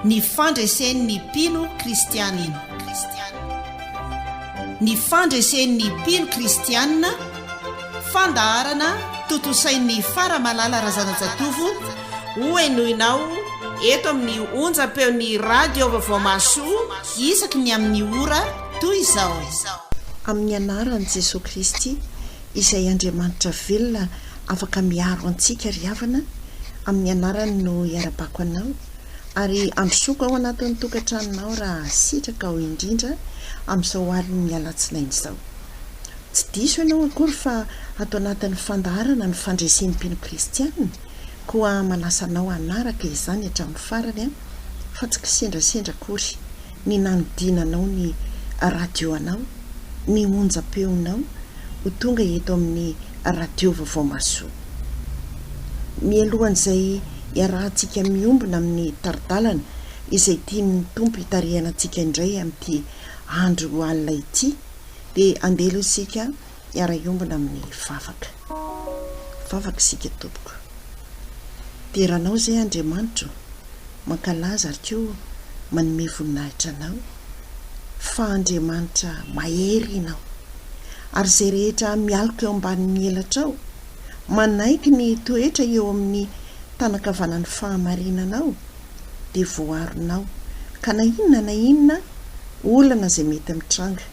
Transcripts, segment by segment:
Ny fandresen'ny mpino kristianina. Ny fandresen'ny mpino kristianina, fandaharana tontosain'i Faramalala Razanajatovo, hohenoinao eto amin'ny onjam-peon'ny Radio Vaovao Mahasoa isaky ny amin'ny ora toy izao. Amin'ny anaran'i Jesoa Kristy izay Andriamanitra velona afaka miaro antsika ry havana, amin'ny anarany no iarabako anao ary androsoako ao anatin'ny tokantranonao raha sitrakao indrindra amin'izao alin'ny alatsinainy izao. Tsy diso ianao akory fa ato anatin'ny fandaharana ny fandresen'ny mpino kristiana, koa manasa anao hanaraka izany hatramin'ny farany aho fa tsy kisendrasendra akory ny nanodinanao ny radio anao, ny onjam-peonao ho tonga eto amin'ny Radio Vaovao Mahasoa. Mialohan'izay hiarahantsika miombona amin'ny tari-dalana izay tian'ny Tompo hitarihana antsika indray amin'ity andro alina ity dia andeha aloha isika hiara-hiombona amin'ny vavaka. Vavaka isika tompoko. Dera Anao izay Andriamanitro, mankalaza ary koa manome voninahitra Anao, fa Andriamanitra mahery Ianao. Ary izay rehetra mialoka eo ambanin'ny elatrao, manaiky ny hitoetra eo amin'ny tanan-kavanan'ny fahamarinanao, dia voaronao, ka na inona na inona olana izay mety mitranga,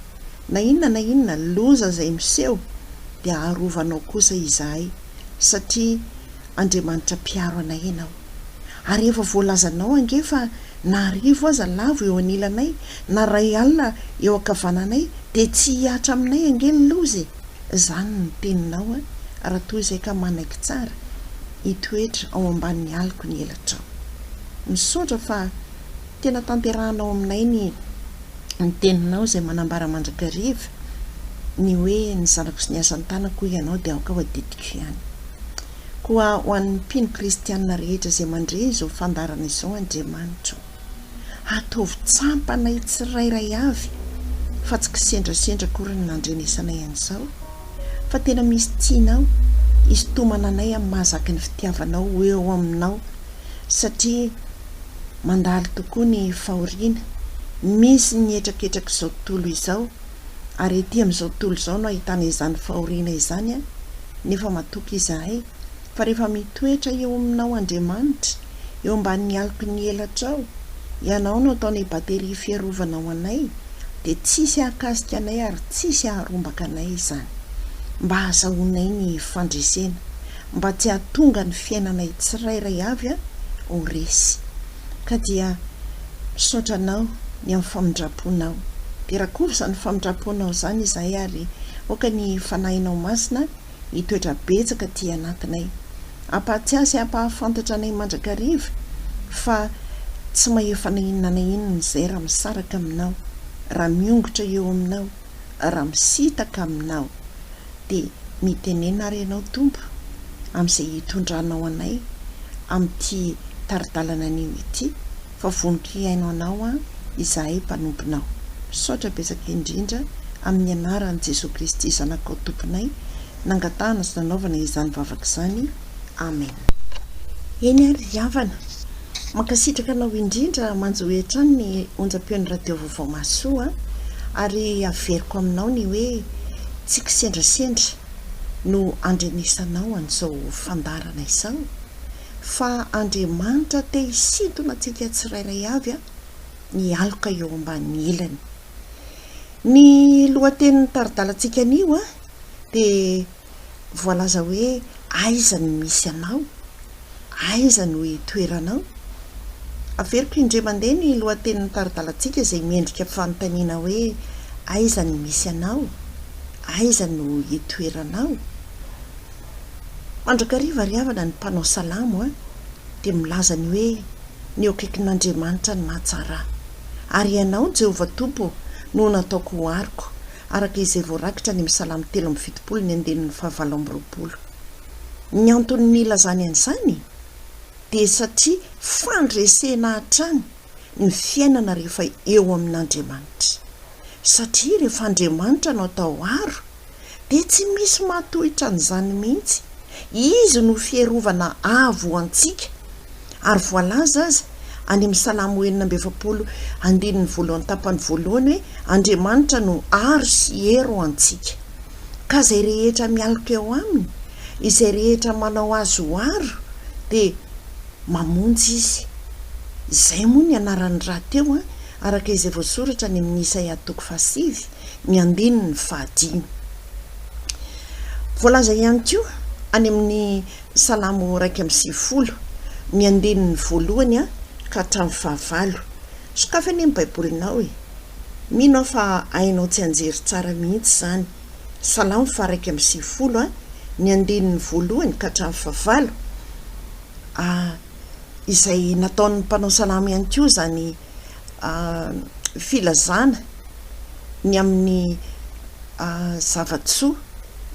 na inona na inona loza izay miseho, dia arovanao kosa izahay, satria Andriamanitra mpiaro anay Ianao. Ary efa voalazanao ange fa na arivo aza lavo eo anilanay, na ray alina eo ankavananay, dia tsy hihatra aminay ange ny loza e! Izany no teninao raha toa izay ka manaiky tsara hitoetra ao ambanin'ny aloky ny elatrao. Misaotra fa tena tanterahanao aminay ny ny teninao izay manambara mandrakariva ny hoe ny zanako sy ny asan-tanako hoy ianao dia aoka ho adidiko ihany. Koa ho an'ny mpino kristiana rehetra izay mandre izao fandaharana izao Andriamanitro, ataovy tsampanay tsirairay avy fa tsy kisendrasendra akory ny nandrenesanay an'izao fa tena misy tianao hisintomana anay amin'ny mahazaky ny fitiavanao ho eo aminao satria mandalo tokoa ny fahoriana, misy ny hetraketrak'izao tontolo izao ary ety amin'izao tontolo izao no ahitana izany fahoriana izany nefa matoky izahay fa rehefa mitoetra eo aminao Andriamanitra, eo ambanin'ny aloky ny elatrao, Ianao no ataonay bateria fiarovana ho anay, dia tsisy hahakasika anay ary tsisy haharombaka anay izany. Mba hahazahoanay ny fandresena, mba tsy hahatonga ny fiainanay tsirairay avy ho resy. Ka dia misaotra Anao ny amin'ny famindram-ponao. Dia rakovo izany famindram-ponao izany izahay ary aoka ny Fanahinao Masina hitoetra betsaka aty anatinay. Hampahatsiahy sy hampahafantatra anay mandrakariva fa tsy mahefa na inona na inona izay raha misaraka aminao, raha miongotra eo aminao, raha misintaka aminao. Dia mitenena ary Ianao Tompo amin'izay hitondranao anay amin'ity tari-dalana anio ity fa voniko hihaino Anao an izahay mpanomponao. Misaotra betsaka indrindra amin'ny anaran'i Jesoa Kristy Zanakao Tomponay nangatahana sy nanaovana izany vavaka izany. Amen. Eny ary ry havana, mankasitraka anao indrindra manjohy hatrany ny onjam-peon'ny Radio Vaovao Mahasoa ary averiko aminao ny hoe tsy kisendrasendra no andrenesanao an'izao fandaharana izao fa Andriamanitra te hisintona antsika tsirairay avy ny aloka eo ambany ilany. Ny lohatenin'ny tari-dalantsika anio dia voalaza hoe aiza no misy anao, aiza no itoeranao. Averiko indray mandeha ny lohatenin'ny tari-dalantsika izay miendrika fanontaniana hoe aiza no misy anao, aiza no itoeranao. Mandrakariva ry havana ny mpanao salamo dia milaza ny hoe ny eo akaikin'Andriamanitra no mahatsara ahy. Ary Ianao, Jehovah Tompo, no nataoko ho aroko, araka izay voarakitra any amin'ny Salamo 73 ny andininy faha-28. Ny antony nilazany an'izany dia satria fandresena hatrany ny fiainana rehefa eo amin'Andriamanitra. Satria rehefa Andriamanitra no atao aro dia tsy misy mahatohitra an'izany mihitsy. Izy no fierovana avo ho antsika. Ary voalaza aza any amin'ny Salamo 46 andininy voalohany tapany voalohany hoe Andriamanitra no aro sy hery ho antsika. Ka izay rehetra mialoka eo aminy, izay rehetra manao azy ho aro dia mamonjy izy. Izay moa ny anarany rahateo araka izay voasoratra any amin'ny Isaia toko fahasivy ny andininy fahadimy. Voalaza ihany koa any amin'ny Salamo 91, ny andininy voalohany ka hatramin'ny fahavalo. Sokafy anie ny Baibolinao e! Mino aho fa hainao tsianjery tsara mihitsy izany. Salamo faha 91, ny andininy voalohany ka hatramin'ny fahavalo. A Izay nataon'ny mpanao salamo ihany koa izany filazana ny amin'ny zava-tsoa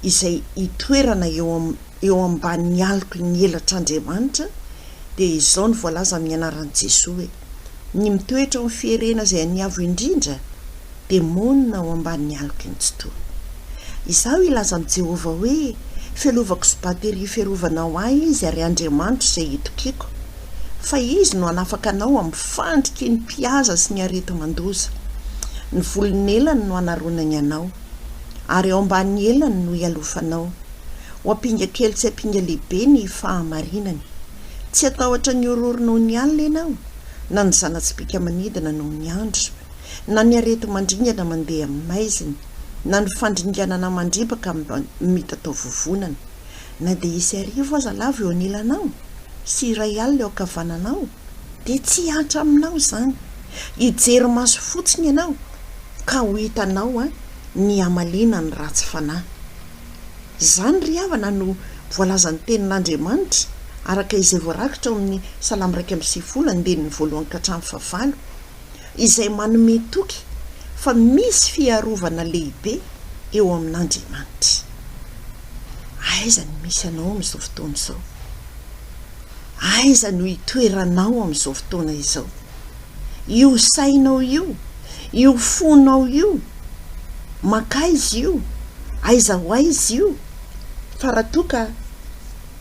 izay itoerana eo eo ambanin'ny aloky ny elatr'Andriamanitra dia izao no voalaza amin'ny anaran'i Jesoa hoe, Ny mitoetra ao amin'ny fierena izay an'ny Avo Indrindra dia monina ao ambanin'ny aloky ny Tsitoha. Izaho hilaza amin'i Jehovah hoe, Fialovako sy bateria fiarovanao ahy Izy ary Andriamanitro izay itokiako. Fa Izy no hanafaka anao amin'ny fandriky ny mpihaza sy ny areti-mandoza. Ny volon'elany no hanaronany anao, ary ao ambanin'ny elany no hialofanao. Ho ampinga kely tsy ampinga lehibe ny fahamarinany. Tsy hatahotra ny horohoro noho ny alina ianao, na ny zana-tsipìka manidina noho ny andro, na ny areti-mandringana mandeha amin'ny maizina, na ny fandringanana mandripaka mitatao-vovonana. Na dia hisy arivo aza lavo eo anilanao, sy 1000 eo ankavananao, dia tsy hihatra aminao izany. Hijery maso fotsiny ianao, ka ho hitanao ny hamaliana ny ratsy fanahy. Izany, ry havana, no voalazan'ny Tenin'Andriamanitra, araka izay voarakitra ao amin'ny Salamo 91, andininy voalohany ka hatramin'ny fahavalo, izay manome toky fa misy fiarovana lehibe eo amin'Andriamanitra. Aiza no misy anao amin'izao fotoana izao? Aiza no itoeranao amin'izao fotoana izao? Io sainao io, io fonao io, mankaiza io? Aiza ho aiza io? Fa raha toa ka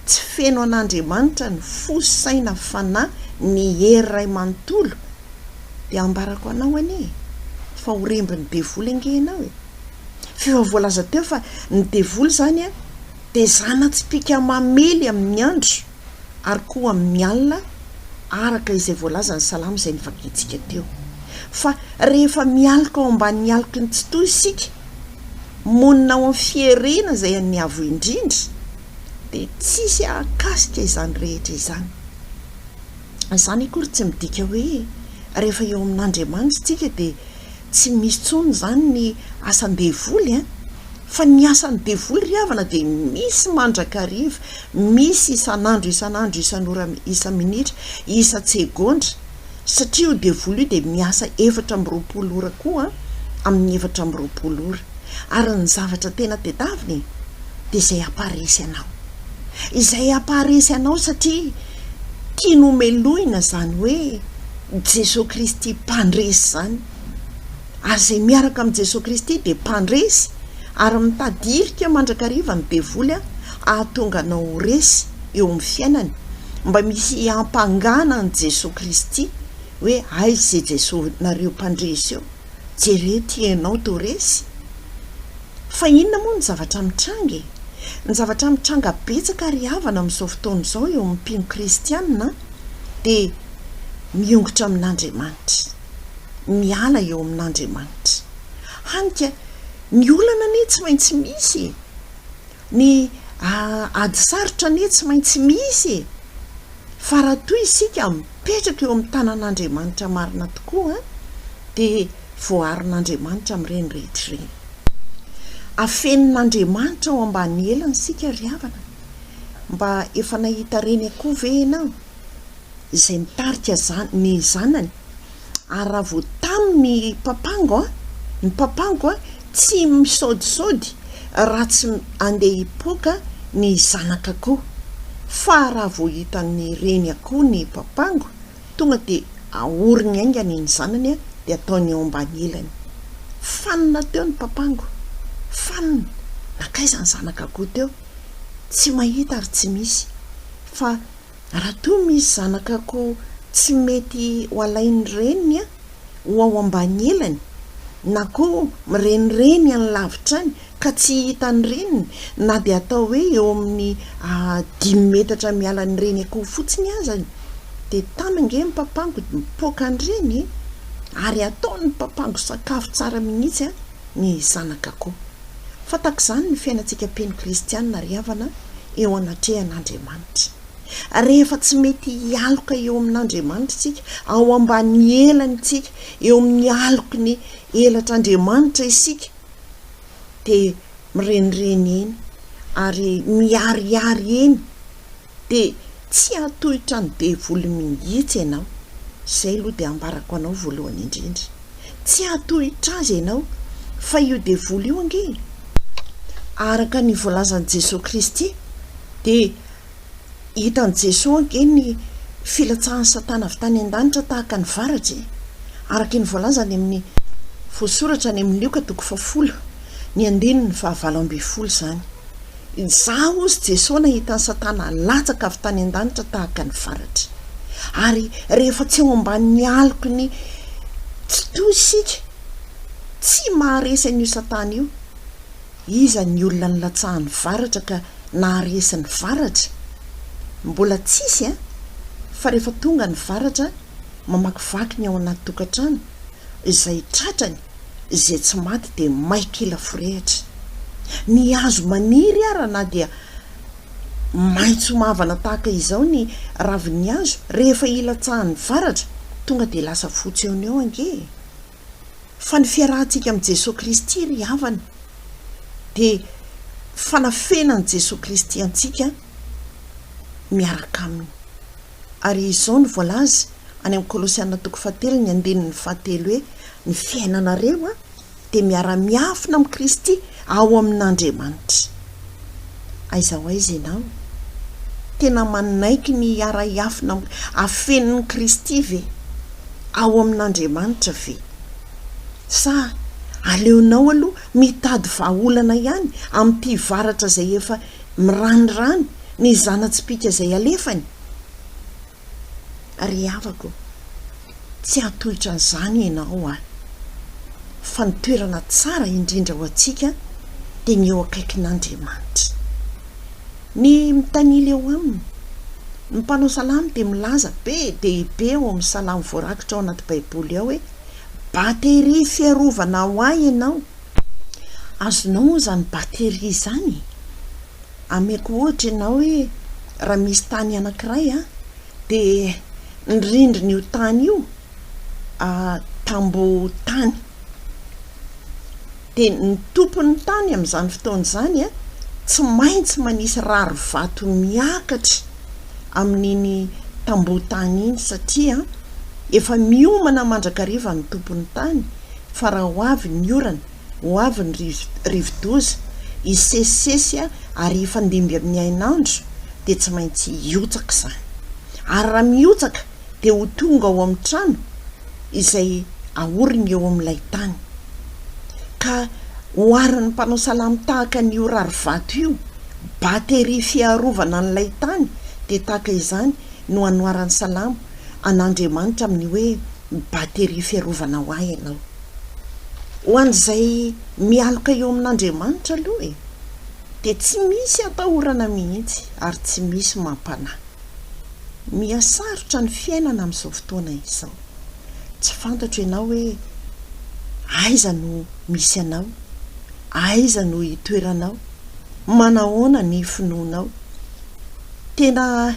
tsy feno an'Andriamanitra ny fo, saina, fanahy, ny hery iray manontolo, dia ambarako anao anie e, fa ho rembin'ny devoly ange ianao e. F'efa voalaza teo fa ny devoly izany an, dia zana-tsipìka mamely amin'ny andro ary koa amin'ny alina araka izay voalazan'ny salamo izay novakintsika teo. Fa rehefa mialoka ao ambanin'ny aloky ny Tsitoha isika, monina ao amin'ny fierena izay an'ny Avo Indrindra, dia tsisy hahakasika izany rehetra izany. Izany akory tsy midika hoe rehefa eo amin'Andriamanitra isika dia tsy misy intsony izany ny asan-devoly an! Fa ny asan'ny devoly ry havana dia misy mandrakariva, misy isan'andro isan'andro isan'ora isa-minitra, isa-tsegondra, satria io devoly io dia miasa 24 ora koa amin'ny 24 ora. Ary ny zavatra tena tedaviny dia izay hampaharesy anao. Izay hampaharesy anao satria tiany ho melohina izany hoe Jesoa Kristy mpandresy izany. Ary izay miaraka amin'i Jesoa Kristy dia mpandresy ary mitady hirika mandrakariva ny devoly hahatonga anao ho resy eo amin'ny fiainany mba misy hiampangana an'i Jesoa Kristy hoe aiza izay Jesoa nareo mpandresy eo, jereo ity ianao toa resy. Fa inona moa ny zavatra mitranga e? Ny zavatra mitranga betsaka ry havana amin'izao fotoana izao eo amin'ny mpino kristiana dia miongotra amin'Andriamanitra, miala eo amin'Andriamanitra. Hany ka ny olana anie tsy maintsy misy e! Ny ady sarotra anie tsy maintsy misy e! Fa raha toa isika mipetraka eo amin'ny tanan'Andriamanitra marina tokoa dia voaaron'Andriamanitra amin'ireny rehetra ireny. Afenin'Andriamanitra ao ambany elany isika ry havana. Mba efa nahita reny akoho ve ianao izay mitarika ny zanany ary raha vao tamy ny papango an, ny papango an tsy misaodisaody raha tsy andeha hipoaka ny zanak'akoho fa raha vao hitan'ny reny akoho ny papango Tonga dia ahoriny haingana iny zanany dia ataony eo ambany elany. Fanina teo ny papango. Fanina. Nankaiza ny zanak'akoho teo? Tsy mahita ary tsy misy. Fa raha toa misy zanak'akoho tsy mety ho alain'ny reniny ho ao ambany elany na koa mirenireny any lavitra any ka tsy hitan'ny reniny na dia atao hoe eo amin'ny dimy metatra miala ny reny akoho fotsiny azany dia tamy ange ny papango mipoaka an'ireny e! ary ataon'ny papango sakafo tsara mihitsy ny zanak'akoho. Fa tahak'izany ny fiainantsika mpino kristiana ry havana eo anatrehan'Andriamanitra. Rehefa tsy mety hialoka eo amin'Andriamanitra isika, ao ambany elany isika, eo amin'ny aloky ny elatr'Andriamanitra isika, dia mirenireny eny ary miharihary eny, dia tsy hahatohitra ny devoly mihitsy ianao. Izay aloha dia ambarako anao voalohany indrindra. Tsy hahatohitra azy ianao, fa io devoly io ange, araka ny voalazan'i Jesoa Kristy, dia Hitan'i Jesoa ange ny filatsahan'i Satana avy tany an-danitra tahaka ny varatra e! Araka ny voalaza any amin'ny voasoratra any amin'ny Lioka toko fahafolo, ny andininy fahavalo ambinifolo izany. Izaho hozy Jesoa nahita an'i Satana latsaka avy tany an-danitra tahaka ny varatra. Ary rehefa tsy eo ambanin'ny aloky ny Tsitoha isika, tsy maharesy an'io Satana io. Iza ny olona nilatsahan'ny varatra ka naharesy ny varatra? Mbola tsisy an! Fa rehefa tonga ny varatra mamakivaky ny ao anaty tokantrano, izay tratrany, izay tsy maty dia may kila forehitra. Ny hazo maniry ara na dia maitso mavana tahaka izao ny ravin'ny hazo, rehefa ilatsahan'ny varatra, tonga dia lasa fotsy eo no eo ange e! Fa ny fiarahantsika amin'i Jesoa Kristy ry havana dia fanafenan'i Jesoa Kristy antsika miaraka Aminy. Ary izao no voalaza any amin'ny Kolosiana toko fahatelo ny andininy fahatelo hoe, ny fiainanareo dia miara-miafina amin'i Kristy ao amin'Andriamanitra. Aiza ho aiza ianao? Tena manaiky ny hiara-hiafina amin'ny afenin'i Kristy ve? Ao amin'Andriamanitra ve? Sa aleonao aloha mitady vahaolana ihany amin'ity varatra izay efa miranirany ny zana-tsipìka izay alefany? Ry havako, tsy hahatohitra an'izany ianao aho, fa ny toerana tsara indrindra ho antsika dia ny eo akaikin'Andriamanitra. Ny mitanila eo aminy. Ny mpanao salamo dia milaza be dia be ao amin'ny salamo voarakitra ao anaty Baiboly ao hoe, Bateria fiarovana ho ahy ianao. Azonao moa izany bateria izany e? Ameko ohatra ianao hoe raha misy tany anankiray an, dia ny rindrin'io tany io tamboho tany. Dia ny tompon'ny tany amin'izany fotoana izany an, tsy maintsy manisy rary vato miakatra amin'iny tamboho tany iny satria efa miomana mandrakariva ny tompon'ny tany fa raha ho avy ny orana Ho avy ny rivodoza, hisesisesy ary hifandimby amin'ny hainandro, dia tsy maintsy hihotsaka izany. Ary raha mihotsaka dia ho tonga ao amin'ny trano izay aoriny eo amin'ilay tany. Ka oharin'ny mpanao salamo tahaka an'io rarivato io, bateria fiarovana an'ilay tany, dia tahaka izany no anoharan'ny salamo an'Andriamanitra amin'ny hoe bateria fiarovana ho ahy ianao. Ho an'izay mialoka eo amin'Andriamanitra aloha e, dia tsy misy atahorana mihitsy ary tsy misy mampanahy. Miha-sarotra ny fiainana amin'izao fotoana izao. Tsy fantatro ianao hoe aiza no misy anao, aiza no itoeranao, manahoana ny finoanao. Tena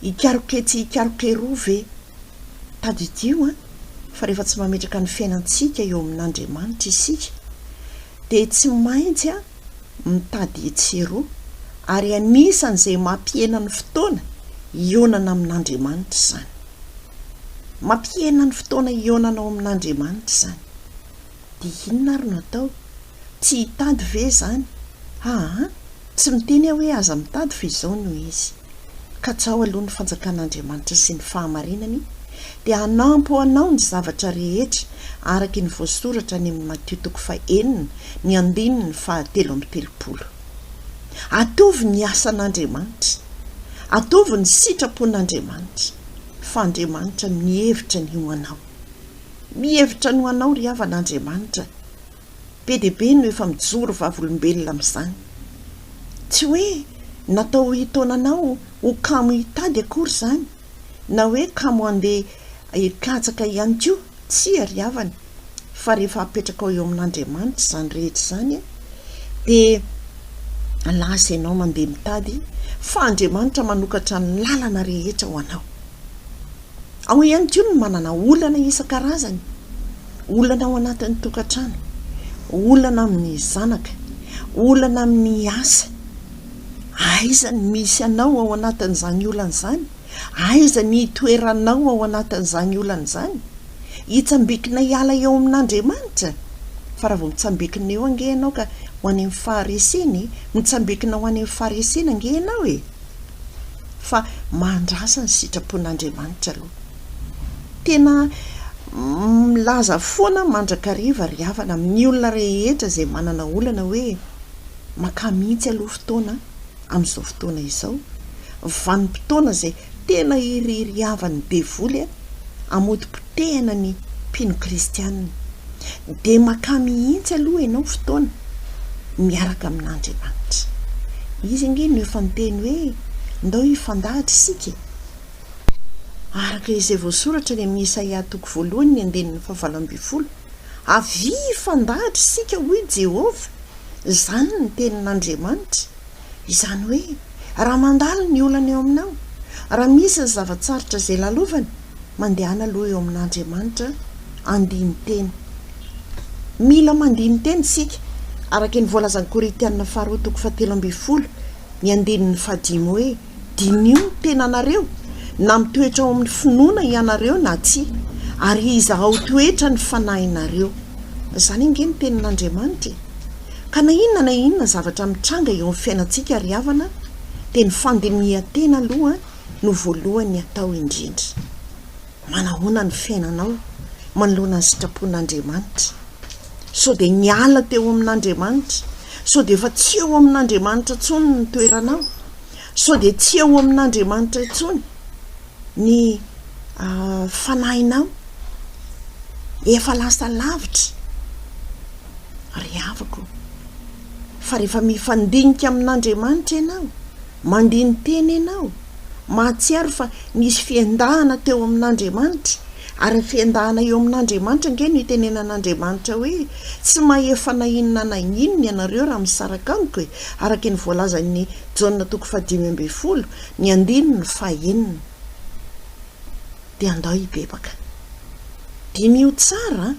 hikaroka etsy hikaroka eroa ve Tadidio an, fa rehefa tsy mametraka ny fiainantsika eo amin'Andriamanitra isika dia tsy maintsy mitady etsy sy eroa, ary anisan'izay mampihena ny fotoana hihaonana amin'Andriamanitra izany. Mampihena ny fotoana hihaonanao amin'Andriamanitra izany. Dia inona ary no atao? Tsy hitady ve izany? Aa, tsy miteny aho hoe aza mitady fa izao no izy. Katsaho aloha ny fanjakan'Andriamanitra sy ny fahamarinany, dia hanampy ho anao ny zavatra rehetra, araka ny voasoratra any amin'ny Matio toko fahenina, ny andininy fahatelo amby telopolo. Ataovy ny asan'Andriamanitra. Ataovy ny sitrapon'Andriamanitra. Fa Andriamanitra mihevitra ny ho anao. Mihevitra ny ho anao ry havana Andriamanitra. Be dia be no efa mijoro vavolombelona amin'izany. Tsy hoe natao hitaona anao ho kamo hitady akory izany, na hoe kamo handeha hikatsaka ihany koa, tsia ry havana, fa rehefa apetrakao eo amin'Andriamanitra izany rehetra izany dia lasa ianao mandeha mitady fa Andriamanitra manokatra ny lalana rehetra ho anao. Ao ihany koa ny manana olana isan-karazany, olana ao anatin'ny tokantrano, olana amin'ny zanaka, olana amin'ny asa. Aiza ny misy anao ao anatin'izany olana izany? Aiza ny hitoeranao ao anatin'izany olana izany? Hitsambikina hiala eo amin'Andriamanitra? Fa raha vao mitsambikina eo ange ianao ka ho any amin'ny faharesena e! Mitsambikina ho any amin'ny faharesena ange ianao e! Fa mahandrasa ny sitrapon'Andriamanitra aloha. Tena milaza foana aho mandrakariva ry havana amin'ny olona rehetra izay manana olana hoe makà mihitsy aloha fotoana amin'izao fotoana izao, vanim-potoana izay tena iririavan'ny devoly hamotipotehana ny mpino kristianina. Dia makà mihitsy aloha ianao fotoana miaraka amin'Andriamanitra. Izy ange no efa niteny hoe ndao hifandahatra isika e! Araka izay voasoratra any amin'ny Isaia toko voalohany ny andininy fahavalo ambin'ny folo, Avia hifandahatra isika, hoy Jehovah. Izany ny tenin'Andriamanitra. Izany hoe, raha mandalo ny olana eo aminao, raha misy ny zava-tsarotra izay lalovana, mandehana aloha eo amin'Andriamanitra andinin-teny. Mila mandinin-tena isika, araka ny voalazan'ny Korintiana faharoa toko fahatelo ambin'ny folo, ny andininy fahadimy hoe, Diniho ny tenanareo, na mitoetra ao amin'ny finoana ianareo na tsia, ary izahao toetra ny fanahinareo. Izany ange ny tenin'Andriamanitra e! Ka na inona na inona zavatra mitranga eo amin'ny fiainantsika ry havana, dia ny fandinihan-tena aloha no voalohany atao indrindra. Manahoana ny fiainanao manoloana ny sitrapon'Andriamanitra? Sao dia niala teo amin'Andriamanitra? Sao dia efa tsy eo amin'Andriamanitra intsony ny toeranao? Sao dia tsy eo amin'Andriamanitra intsony ny fanahinao? Efa lasa lavitra ry havako. Fa rehefa mifandinika amin'Andriamanitra ianao, mandini-tena ianao, mahatsiaro fa nisy fiendahana teo amin'Andriamanitra, ary ny fiendahana eo amin'Andriamanitra ange no itenenan'Andriamanitra hoe, tsy mahefa na inona na inona ianareo raha misaraka amiko e, araka ny voalazan'i Jaona toko fahadimy ambin'ny folo, ny andininy fahenina. Dia andao hibebaka. Diniho tsara an!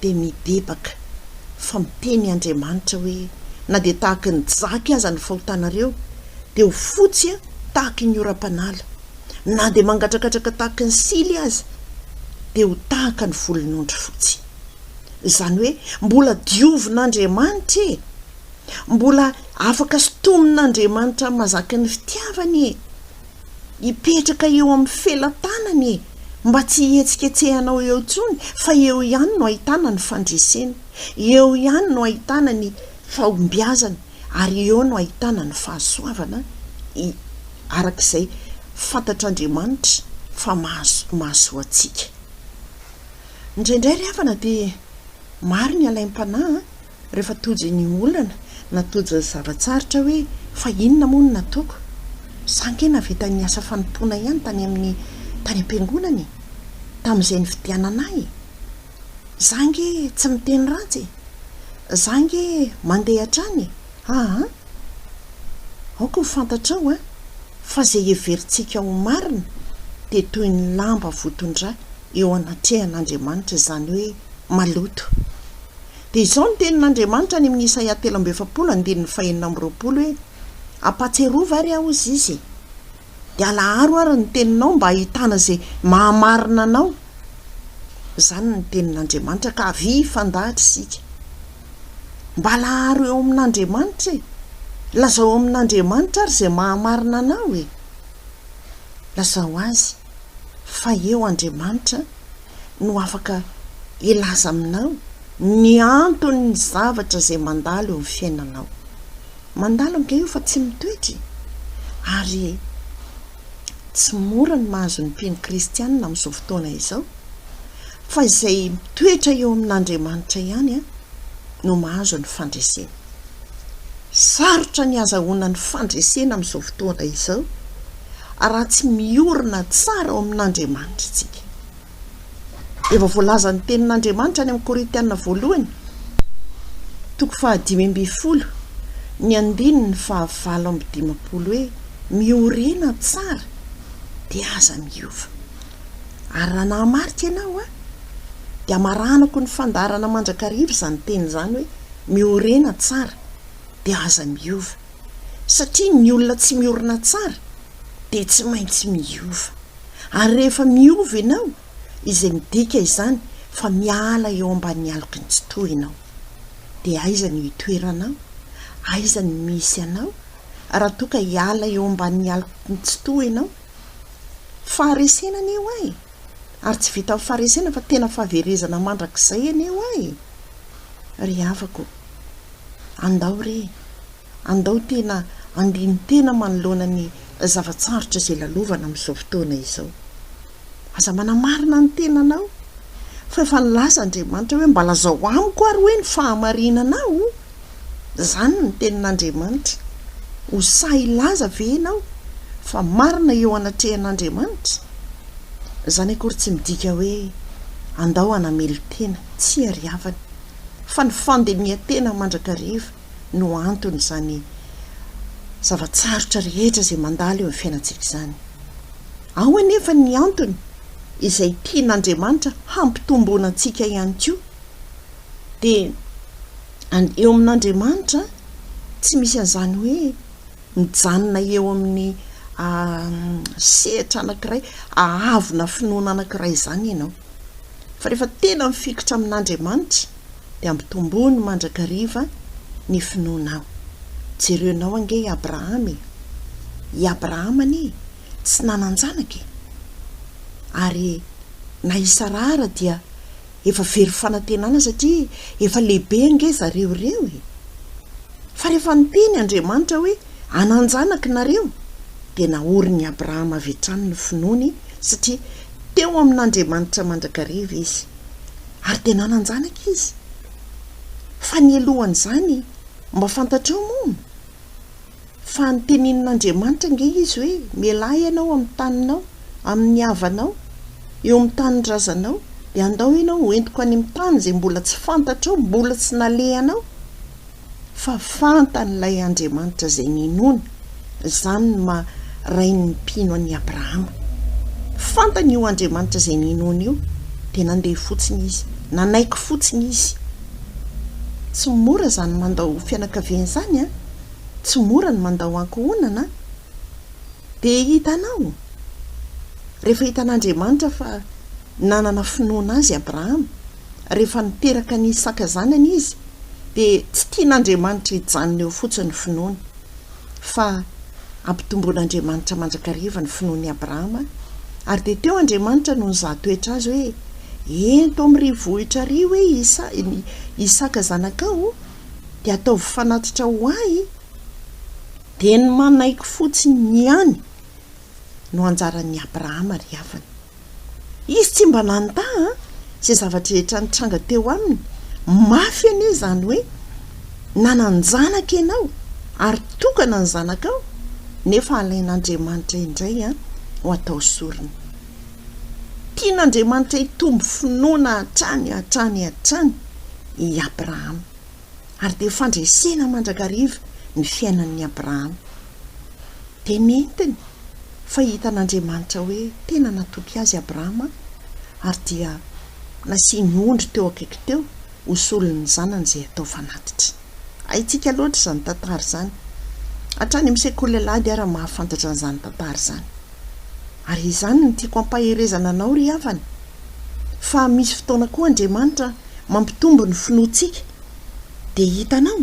Dia mibebaka fa miteny Andriamanitra hoe na dia tahaky ny jaky aza ny fahotanareo dia ho fotsy tahaky ny oram-panala, na dia mangatrakatraka tahaky ny sily aza dia ho tahaka ny volon'ondry fotsy. Izany hoe mbola diovin'Andriamanitra e! Mbola afaka sintomin'Andriamanitra mazaky ny fitiavany e! Hipetraka eo amin'ny felatanany e! Mba tsy hihetsiketsehanao eo intsony fa eo ihany no ahitana ny fandresena, eo ihany no ahitana ny fahombiazana ary eo no ahitana ny fahasoavana araka izay fantatr'Andriamanitra fa mahasoa antsika. Indraindray ry havana dia maro ny alaim-panahy Rehefa tojo ny olana na tojo ny zava-tsarotra hoe fa inona moa no nataoko? Za ange nahavita ny asa fanompoana ihany tany amin'ny tany am-piangonana e! Tamin'izay nividianana ahy e! Za ange tsy miteny ratsy e! Za ange mandeha hatrany e! Aa! Aoka ho fantatrao an! Fa izay heverintsika ho marina dia toy ny lamba voton-dra eo anatrehan'Andriamanitra izany hoe maloto. Dia izao ny tenin'Andriamanitra any amin'ny Isaia 43 andininy fahenina amby roapolo hoe, Ampahatsiarova ary aho, hozy Izy, dia alaharo ary ny teninao mba hahitana izay mahamarina anao. Izany ny tenin'Andriamanitra, ka avia hifandahatra isika. Mba alaharo eo amin'Andriamanitra e! Lazao amin'Andriamanitra ary izay mahamarina anao e! Lazao Azy fa eo Andriamanitra no afaka hilaza aminao ny anton'ny zavatra izay mandalo eo amin'ny fiainanao. Mandalo ange io fa tsy mitoetra e! Ary. Tsy mora ny mahazo ny mpino kristianina amin'izao fotoana izao, fa izay mitoetra eo amin'Andriamanitra ihany no mahazo ny fandresena. Sarotra ny hazahoana ny fandresena amin'izao fotoana izao raha tsy miorina tsara ao amin'Andriamanitra isika. Efa voalazan'ny Tenin'Andriamanitra any amin'ny Korintiana voalohany, toko fahadimy ambin'ny folo, ny andininy fahavalo amby dimampolo hoe, Miorena tsara, dia aza miova. Ary raha nahamarika ianao aho, dia amaranako ny fandaharana mandrakariva izany teny izany hoe, Miorena tsara, dia aza miova. Satria ny olona tsy miorina tsara dia tsy maintsy miova. Ary rehefa miova ianao, izay midika izany fa miala eo ambanin'ny aloky ny Tsitoha ianao. Dia aiza no itoeranao? Aiza no misy anao? Raha toa ka hiala eo ambanin'ny aloky ny Tsitoha ianao? Faharesena anie hoa e! Ary tsy vitan'ny faharesena fa tena fahaverezana mandrakizay anie hoa e! Ry havako, andao re! Andao tena handini-tena manoloana ny zava-tsarotra izay lalovana amin'izao fotoana izao. Aza manamarina ny tenanao, fa efa nilaza Andriamanitra hoe mba lazao amiko ary hoe ny fahamarinanao. Izany ny tenin'Andriamanitra. Ho sahy hilaza ve ianao fa marina eo anatrehan'Andriamanitra? Izany akory tsy midika hoe andao hanamelo-tena, tsia ry havana, fa ny fandinihan-tena mandrakariva no anton'izany zava-tsarotra rehetra izay mandalo eo amin'ny fiainantsika izany. Ao anefa ny antony izay tian'Andriamanitra hampitomboana antsika ihany koa, dia eo amin'Andriamanitra tsy misy an'izany hoe mijanona eo amin'ny sehatra anankiray, ahavona finoana anankiray izany ianao. Fa rehefa tena mifikitra amin'Andriamanitra dia ampitomboiny mandrakariva ny finoanao. Jereonao ange i Abrahama e! I Abrahama anie tsy nanan-janaka e! Ary na i Saraha ara dia efa very fanantenana satria efa lehibe ange zareo ireo e! Fa rehefa niteny Andriamanitra hoe hanan-janaka nareo dia naorin'i Abrahama avy hatrany ny finoany satria teo amin'Andriamanitra mandrakariva izy. Ary dia nanan-janaka izy. Fa nialohan'izany, mba fantatrao moa fa notenenin'Andriamanitra ange izy hoe, Mialà ianao amin'ny taninao, amin'ny havanao, eo amin'ny tanindrazanao, dia andao ianao hoentiko any amin'ny tany izay mbola tsy fantatrao, mbola tsy nalehanao. Fa fantany ilay Andriamanitra izay ninoany, izany no maha rain'ny mpino an'i Abrahama. Fantany io Andriamanitra izay ninoany io, dia nandeha fotsiny izy, nanaiky fotsiny izy. Tsy mora izany mandao fianakaviana izany an! Tsy mora ny mandao ankohonana an! Dia hitanao, rehefa hitan'Andriamanitra fa nanana finoana Azy Abrahama, rehefa niteraka an'i Isaka zanany izy, dia tsy tian'Andriamanitra hijanona eo fotsiny ny finoany, fa ampitomboin'Andriamanitra mandrakariva ny finoan'i Abrahama, ary dia teo Andriamanitra no nizaha toetra azy hoe, Ento amin'ry vohitra ry hoe Isa, Isaka zanakao, dia ataovy fanatitra ho ahy, dia ny manaiky fotsiny ihany no anjaran'i Abrahama ry havana. Izy tsy mba nandà an, izay zava-drehetra nitranga teo aminy. Mafy anie izany hoe nanan-janaka ianao ary tokana ny zanakao nefa alain'Andriamanitra indray an ho atao sorona. Tian'Andriamanitra hitombo finoana hatrany hatrany hatrany i Abrahama. Ary dia fandresena mandrakariva ny fiainan'i Abrahama. Dia nentiny fa hitan'Andriamanitra hoe tena natoky azy Abrahama ary dia nasiany ondry teo akaiky teo ho solon'ny zanany izay atao fanatitra. Haintsika loatra izany tantara izany. Hatrany amin'ny sekoly alahady ara mahafantatra an'izany tantara izany. Ary izany no tiako hampaherezana anao ry havana, fa misy fotoana koa Andriamanitra mampitombo ny finoantsika dia hitanao,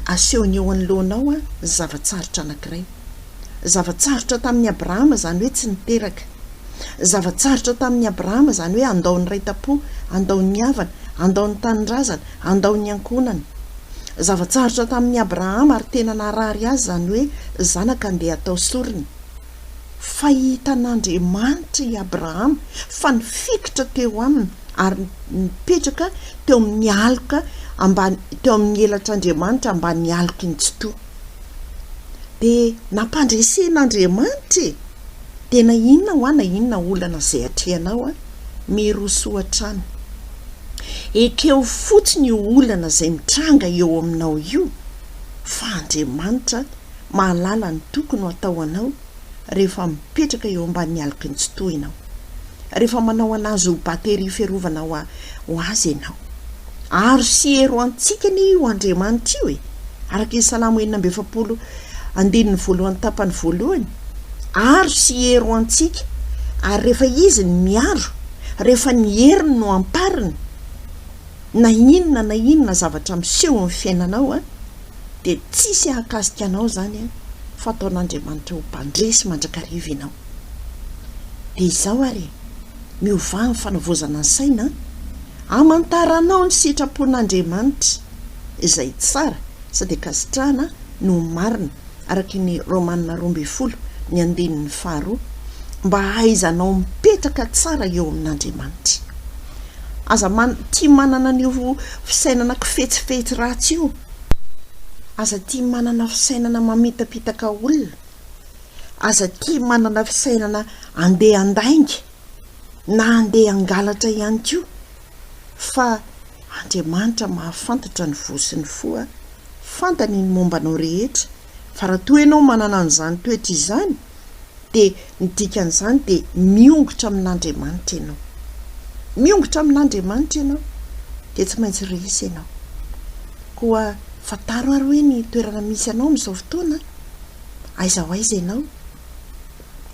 asehony eo anoloanao ny zava-tsarotra anankiray. Zava-tsarotra tamin'i Abrahama izany hoe tsy niteraka. Zava-tsarotra tamin'i Abrahama izany hoe handao ny ray tam-po, handao ny havana, handao ny tanindrazana, handao ny ankohonana. Zava-tsarotra tamin'i Abrahama ary tena naharary azy izany hoe zanaka andeha hatao sorona. Fa hitan'Andriamanitra i Abrahama fa nifikitra teo aminy ary nipetraka teo amin'ny aloka ambany, teo amin'ny elatr'Andriamanitra ambany aloky ny Tsitoha. Dia nampandresen'Andriamanitra e! Dia na inona hoa na inona olana izay atrehanao, mirosoa hatrany. Ekeo fotsiny io olana izay mitranga eo aminao io fa Andriamanitra mahalala ny tokony ho atao anao rehefa mipetraka eo ambanin'ny aloky ny Tsitoha ianao. Rehefa manao an'Azy ho bateria fiarovana ho Azy ianao. Aro sy hery ho antsika anie io Andriamanitra io e! Araka ny Salamo 46 andininy voalohany tapany voalohany, Aro sy hery ho antsika, ary rehefa Izy no miaro, rehefa ny heriny no ampariny, na inona na inona zavatra miseho amin'ny fiainanao an, dia tsisy hahakasika anao izany an, fa ataon'Andriamanitra ho mpandresy mandrakariva ianao. Dia izao ary e, miovà ny fanavaozana ny saina an, hamantaranao ny sitrapon'Andriamanitra, izay tsara sady ankasitrahana no marina, araka ny Romana 12 ny andininy faharoa, mba hahaizanao mipetraka tsara eo amin'Andriamanitra. Aza man, tia manana an'io fisainana kifetsifetsy ratsy io. Aza tia manana fisainana mamitapitaka olona. Aza tia manana fisainana andeha handainga na andeha hangalatra ihany koa fa Andriamanitra mahafantatra ny voa sy ny fo a! Fantany ny momba anao rehetra fa raha toa ianao manana an'izany toetra izany dia ny dikan'izany dia miongotra amin'Andriamanitra ianao. Miongotra amin'Andriamanitra ianao dia tsy maintsy resy ianao. Koa fantaro ary hoe ny toerana misy anao amin'izao fotoana, aiza ho aiza ianao,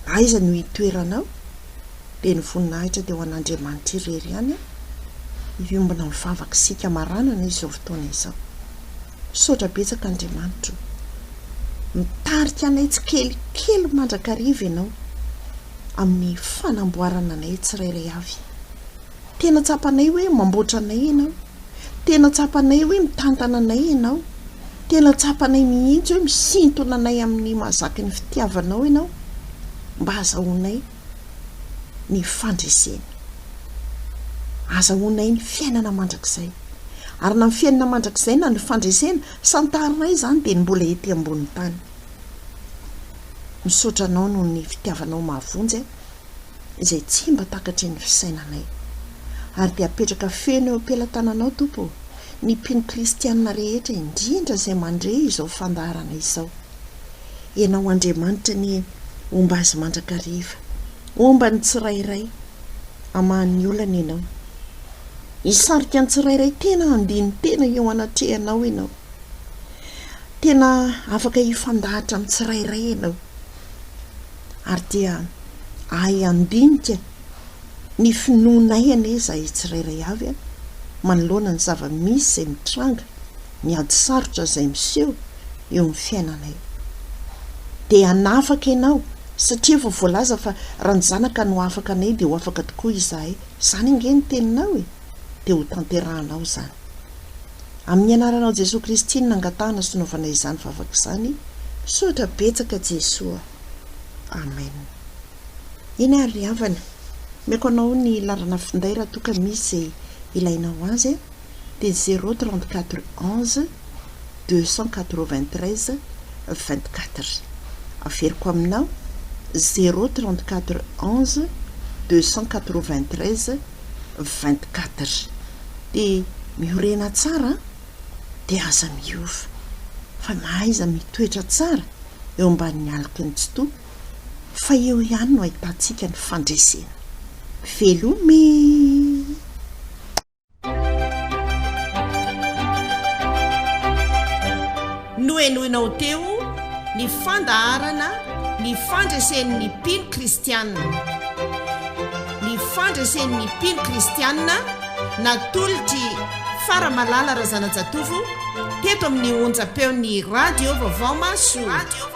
aiza no itoeranao, dia ny voninahitra dia ho an'Andriamanitra irery ihany. Hiombona mivavaka isika maranana izao fotoana izao. Misaotra betsaka Andriamanitra o. Mitarika anay tsikelikely mandrakariva Ianao amin'ny fanamboarana anay tsirairay avy. Tena tsapanay hoe mamboatra anay Ianao. Tena tsapanay hoe mitantana anay Ianao. Tena tsapanay mihitsy hoe misintona anay amin'ny mahazaky ny fitiavanao Ianao mba hazahoanay ny fandresena. Azahoanay ny fiainana mandrakizay. Ary na ny fiainana mandrakizay na ny fandresena, santarinay izany dia ny mbola ety ambonin'ny tany. Misaotra Anao noho ny fitiavanao mahavonjy ahy, izay tsy mba takatry ny fisainanay. Ary dia apetraka feno eo am-pelatananao, Tompo ô, ny mpino kristiana rehetra, indrindra izay mandre izao fandaharana izao. Ianao Andriamanitra anie homba azy mandrakariva. Homba ny tsirairay. Hamaha ny olana Ianao. Hisarika ny tsirairay tena handini-tena eo anatrehanao Ianao. Tena afaka hifandahatra amin'ny tsirairay Ianao. Ary dia ahay handinika ny finoanay anie izahay tsirairay avy manoloana ny zava-misy izay mitranga, ny ady sarotra izay miseho eo amin'ny fiainanay. Dia hanafaka Ianao, satria efa voalaza fa raha ny Zanaka no afaka anay dia ho afaka tokoa izahay. Izany ange ny teninao e! Dia ho tanterahanao izany. Amin'ny anaranao Jesoa Kristy no nangatahana sy naovana izany vavaka izany. Misaotra betsaka Jesoa. Amen. Eny ary ry havana, omeko anao ny laharana finday raha toa ka misy izay ilainao azy dia zéro 34 11 293 24. Averiko aminao zéro 34 11 293 24. Dia miorena tsara dia aza miova fa mahaiza mitoetra tsara eo ambanin'ny aloky ny Tsitoha fa eo ihany no ahitantsika ny fandresena. Veloma e! Nohenoinao teo ny fandaharana ny fandresen'ny mpino kristiana. Ny fandresen'ny mpino kristiana natolotr'i Faramalala Razanajatovo teto amin'ny onjam-peon'ny Radio Vaovao Mahasoa.